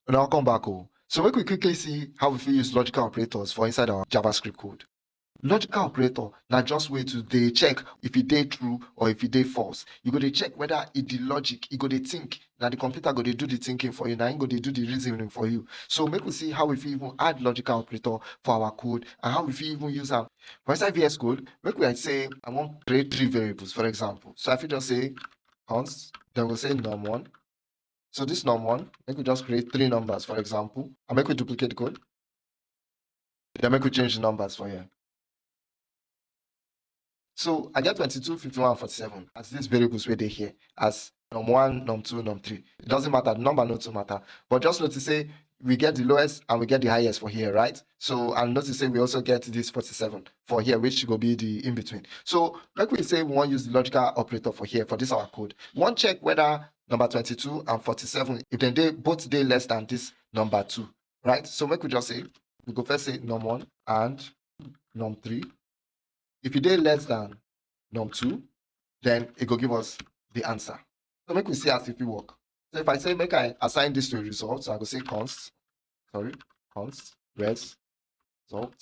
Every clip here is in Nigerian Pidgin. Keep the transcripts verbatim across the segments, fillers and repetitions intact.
Now come back. Oh. So make we quickly see how we fit use logical operators for inside our JavaScript code. Logical operator na just way to dey check if e dey true or if e dey false. You go dey check whether e dey logic, e go dey think. Na the computer go dey do the thinking for you, na im go dey do the reasoning for you. So make we see how we fit even add logical operator for our code and how we fit even use am. For inside V S Code, make we like say I wan create three variables, for example. So I fit just say const, then we go say num one. So this num one, make we just create three numbers, for example, and make we duplicate the code. Then make we change the numbers for here. So I get twenty-two, fifty-one, forty-seven as these variables wey dey here, as num one, num two, num three. It doesn't matter, the number no too matter. But just notice say we get the lowest and we get the highest for here, right? So, and notice say we also get this forty-seven for here, which go be the in between. So make we say we wan use the logical operator for here, for this our code. We wan check whether number twenty-two and forty-seven, if dem dey, both dey less than this number two, right? So make we just say, we go first say num one and num three. If e dey less than num two, then e go give us the answer. So make we see as e fit work. So if I say make I assign this to a result, so I go say const, sorry, const res result.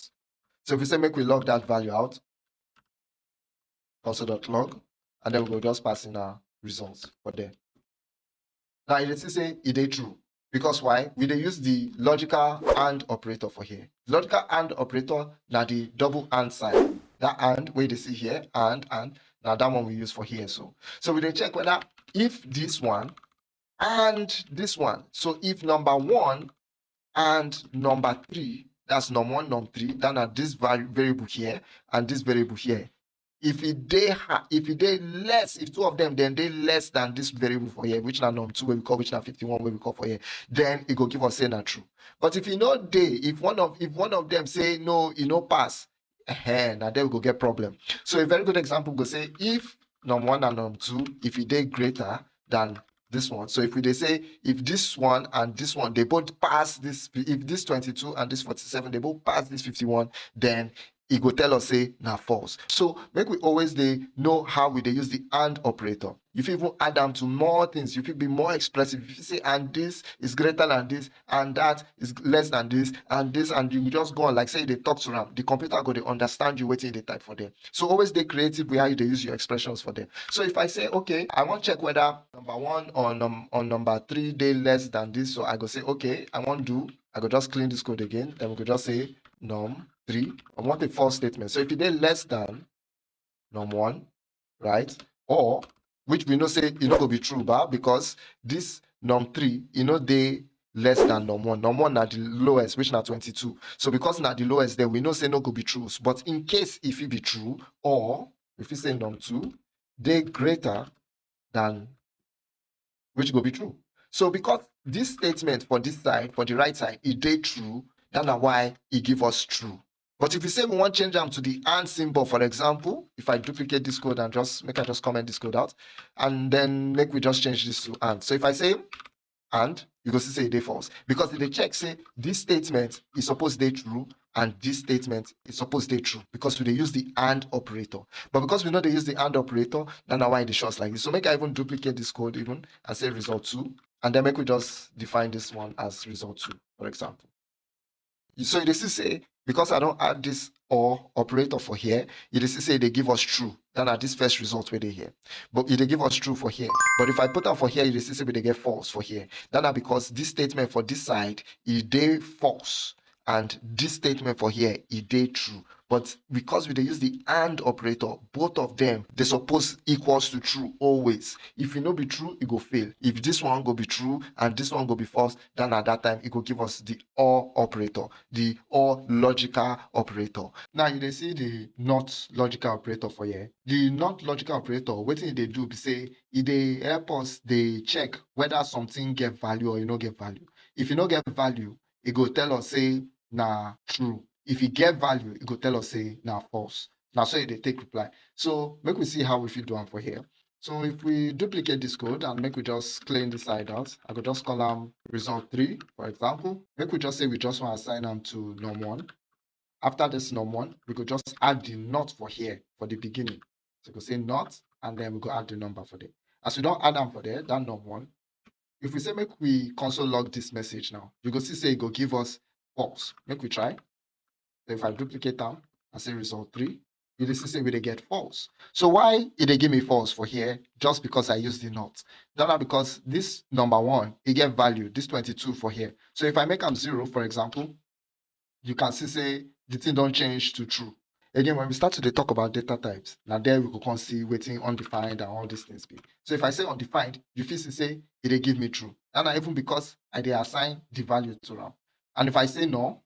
So if we say make we log that value out, console dot log, and then we go just pass in our results for there. Now you dey see say e dey true. Because why? We dey use the logical and operator for here. Logical and operator na the double and sign. That and wey you dey see here, and, and, na that one we use for here so. So we dey check whether if this one and this one. So if number one and number three, that's num one, num three, that na this vari-, variable here and this variable here. If e dey ha-, if e dey less, if two of them then dey less than this variable for here, which na num two wey we call, which na fifty-one wey we call for here, then e go give us say na true. But if e no dey, if one of, if one of them say no, e no pass, eh, na there we go get problem. So a very good example go say if num one and num two, if e dey greater than this one. So if we dey say if this one and this one, they both pass this, if this twenty-two and this forty-seven, they both pass this fifty-one, then e go tell us say na false. So make we always dey know how we dey use the and operator. You fit even add am to more things. You fit be more expressive. If you say and this is greater than this, and that is less than this, and this, and you just go on like say you dey talk to am. The computer go dey understand you wetin you dey type for there. So always dey creative with how you dey use your expressions for there. So if I say, okay, I wan check whether number one or num-, or number three dey less than this, so I go say, okay, I wan do, I go just clean this code again. Then we go just say num three. I want a false statement. So if e dey less than num one, right? Or, which we know say e no go be true, ba, because this num three, e no dey less than num one. Num one na the lowest, which na twenty-two. So because na the lowest there, we know say no go be true. But in case if e be true, or if you say num two dey greater than, which go be true. So because this statement for this side, for the right side, e dey true, that na why e give us true. But if you say we wan change am to the and symbol, for example, if I duplicate this code and just make I just comment this code out, and then make we just change this to and. So if I say and, you go see say e dey false because e dey check say this statement is supposed dey true and this statement is supposed dey true because we dey use the and operator. But because we no dey use the and operator, na na why e dey show us like this. So make I even duplicate this code even and say result two, and then make we just define this one as result two, for example. So you dey see say because I don add this or operator for here, you dey see say e dey give us true. That na this first result wey dey here. But e dey give us true for here. But if I put am for here, you dey see say we dey get false for here. That na because this statement for this side, e dey false. And this statement for here, e dey true. But because we dey use the and operator, both of them, they suppose equals to true always. If e no be true, e go fail. If this one go be true and this one go be false, then at that time, e go give us the or operator, the or logical operator. Now, you dey see the not logical operator for here. The not logical operator, wetin e dey do be say, e dey help us dey check whether something get value or e no get value. If e no get value, e go tell us say na true. If e get value, e go tell us say na false. Na so e dey take reply. So make we see how we fit do am for here. So if we duplicate this code and make we just clean this side out, I go just call am result three, for example. Make we just say we just wan assign am to num one. After this num one, we go just add the not for here for the beginning. So we go say not, and then we go add the number for there. As we don add am for there, that num one, If we say make we console log this message now, you go see say e go give us false. Make we try. So if I duplicate am and say result three, you dey see say we dey get false. So why e dey give me false for here? Just because I use the not. That na because this number one, e get value, this twenty-two for here. So if I make am zero, for example, you can see say the thing don change to true. Again, when we start to dey talk about data types, na there we go come see wetin undefined and all these things be. So if I say undefined, you fit see say e dey give me true. That na even because I dey assign the value to am. And if I say null,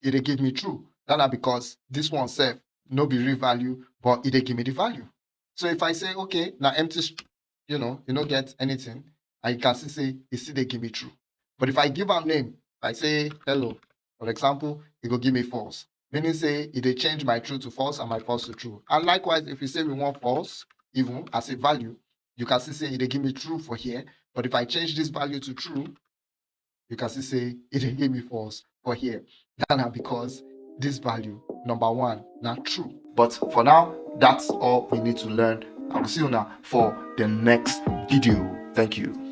e dey give me true. That na because this one sef no be real value, but e dey give me the value. So if I say, okay, na empty, str- you know, you no get anything, and you can see say e still dey give me true. But if I give am name, I say hello, for example, e go give me false. Meaning say e dey change my true to false and my false to true. And likewise, if you say we want false, even as a value, you can see say e dey give me true for here. But if I change this value to true, you can see say e dey give me false for here. That na because this value, number one, na true. But for now, that's all we need to learn. I will see you now for the next video. Thank you.